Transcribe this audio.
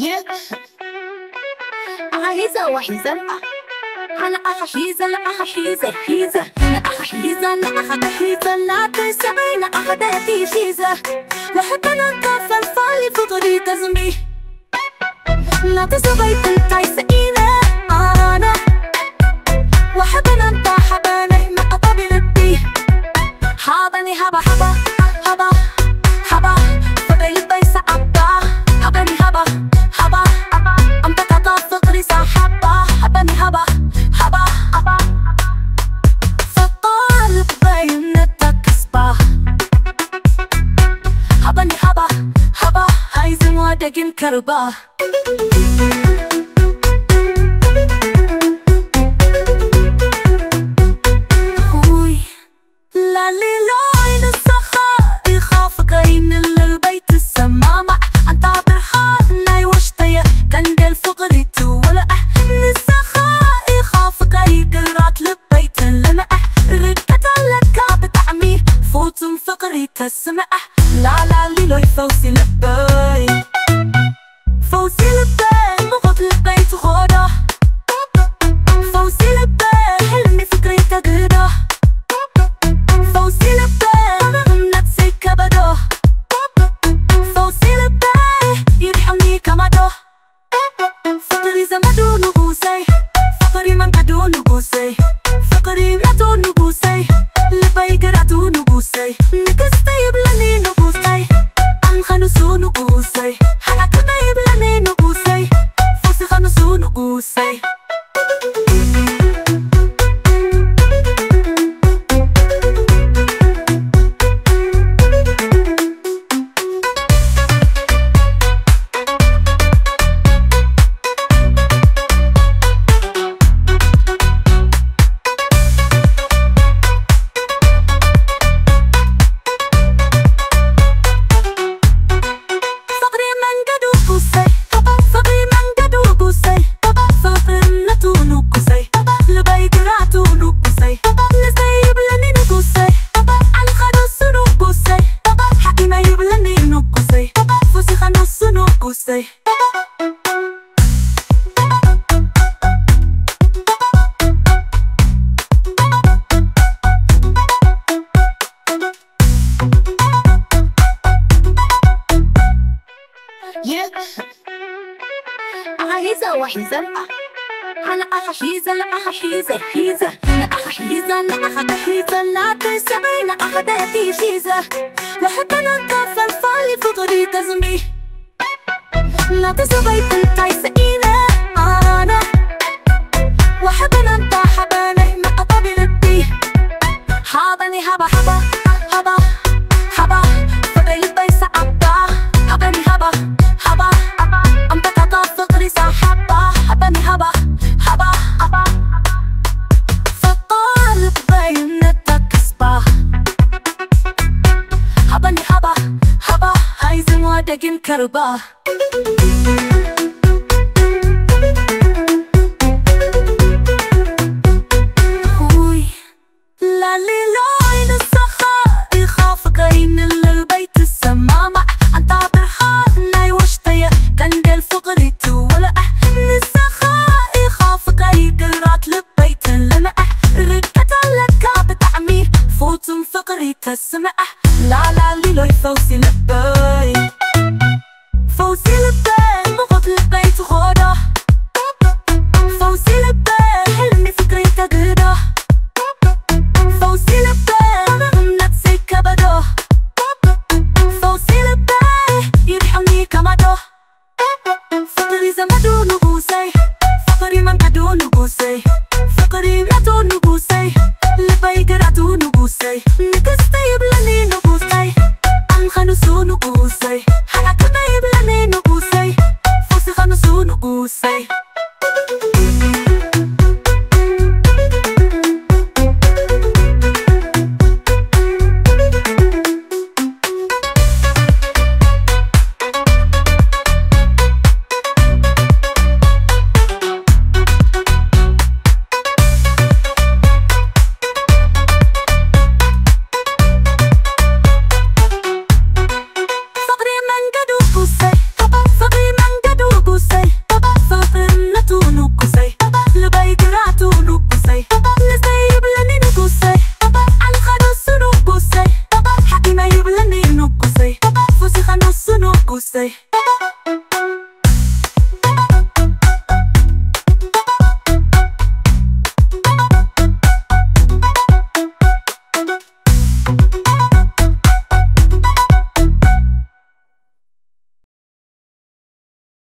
Yeah. ኣኻ ሒዘ፣ ኣዋ ሒዘ፣ ኣነ ኣኻ ሒዘ፣ ንኣኻ ሒዘ፣ ሒዘ፣ ንኣኻ ሒዘ፣ ንኣኻ ሒዘ፣ ናተይ ሰበይ ንኣኻ ደቲ ሒዘ። ወሕደና ተፈልፋሊ ፍቕሪ ተዝሚ። ናተይ ሰበይ እንታይ ስኢነ ኣነ። ወሕደና እንዳ ሓበነይ መቐጠቢ ልቢ። ሃበኒ ሃባ ሃባ ሃባ ሃባ፣ ፍቕሪ ልበይ ሰዓባ። ሃበኒ ሃባ ሃባ፣ ኣምበታታ ፍቕሪ ሰሓባ። ሃበኒ ሃባ ሃባ ሃባ፣ ፍቕሪ ልበይ ነታ ክስባ። ሃበኒ ሃባ ሃባ፣ ሃይዝን ወደግን ከርባ። ኡይ፣ ላሊሎይ ንስኻ ኢኻ ፍቕረይ ንልበይ ትሰማማዕ፣ ኣንታ ብርሃን ናይ ውሽጠየ ቀንዴል ፍቕሪ ትወልዕ። ንስኻ ኢኻ ፍቕረይ ግራት ልበይ ትልምዕ፣ ርቀት ኣለካ ብጣዕሚ ፍጹም ፍቕሪ ተስምዕ። ላላሊሎይ ፈውሲ ልበይ። ፈውሲ ልበይ፣ ሙቐት ልበይ ትኾዶ። ፈውሲ ልበይ፣ ሕልሚ ፍቅሪ ተግዶ። ፈውሲ ልበይ፣ እምነት ዘይከበዶ። ፈውሲ ልበይ፣ ይርሕምኒ ከማዶ። ፍቅሪ ዘመዱ ንጉሰይ፣ ፍቅሪ መንገዱ ንጉሰይ፣ ፍቅሪ እምነቱ ንጉሰይ፣ ልበይ ግራቱ ንጉሰይ፣ ንግስቲ ይብለኒ ንጉሰይ፣ ኣንኸ ንሱ ንጉሰይ፣ ሓላክመ ይብለኒ ንጉሰይ፣ ፈውስኸ ንሱ ንጉሰይ። ፍቅሪ መንገዱ ጉሰይ፣ ፍቅሪ መንገዱ ጉሰይ፣ ፍቅርነቱ ንጉሰይ፣ ልበይ ግራቱ ንጉሰይ፣ ንሰይ ይብለኒ ንጉሰይ፣ ኣንኸ ንሱ ንጉሰይ፣ ሓኪመ ይብለኒ ንጉሰይ፣ ፉሲኸ ንሱ ንጉሰይ። ኣኻ ሒዘ፣ ኣዋ ሒዘ፣ ኣነ ኣኻ ሒዘ፣ ንኣኻ ሒዘ፣ ሒዘ፣ ንኣኻ ሒዘ፣ ንኣኻ ሒዘ፣ ናተይ ሰበይ ንኣኻ ደቲ ሒዘ። ወሕደና ተፈልፋሊ ፍቕሪ ተዝሚ። ናተይ ሰበይ እንታይ ስኢነ ኣነ። ወሕደና እንዳ ሓበነይ መቐጠቢ ልቢ። ሃበኒ ሃባ ሃባ ሃባ ሃባ፣ ፍቕሪ ልበይ ሰዓባ። ሃበኒ ሃባ ሃባ፣ ኣንበጣጣ ፍቕሪ ሰሓባ። ሃበኒ ሃባ ሃባ ሃባ፣ ፍቕሪ ልበይ ነታ ክስባ። ሃበኒ ሃባ ሃባ፣ ሃይዝን ወደግን ከርባ። ኡይ፣ ላሊሎይ ንስኻ ኢኻ ፍቅረይ ንልበይ ትሰማማዕ፣ ኣንታ ብርሃን ናይ ውሽጠየ ቀንዴል ፍቅሪ ትወልዕ። ንስኻ ኢኻ ፍቅረይ ግራት ልበይ ትልምዕ፣ ርቀት ኣለካ ብጣዕሚ ፍጹም ፍቅሪ ተስምዕ። ላላሊሎይ ፈውሲ ልበይ። ፈውሲ ልበይ፣ ሙቐት ልበይ ትኾዶ። ፈውሲ ልበይ፣ ሕልሚ ፍቅሪ ተግዶ። ፈውሲ ልበይ፣ እምነት ዘይከበዶ። ፈውሲ ልበይ፣ ይርሕምኒ ከማዶ። ፍቅሪ ዘመዱ ንጉሰይ፣ ፍቅሪ መንገዱ ንጉሰይ፣ ፍቅሪ እምነቱ ንጉሰይ፣ ልበይ ግራቱ ንጉሰይ፣ ንግስቲ ይብለኒ ንጉሰይ፣ ኣንኸ ንሱ ንጉ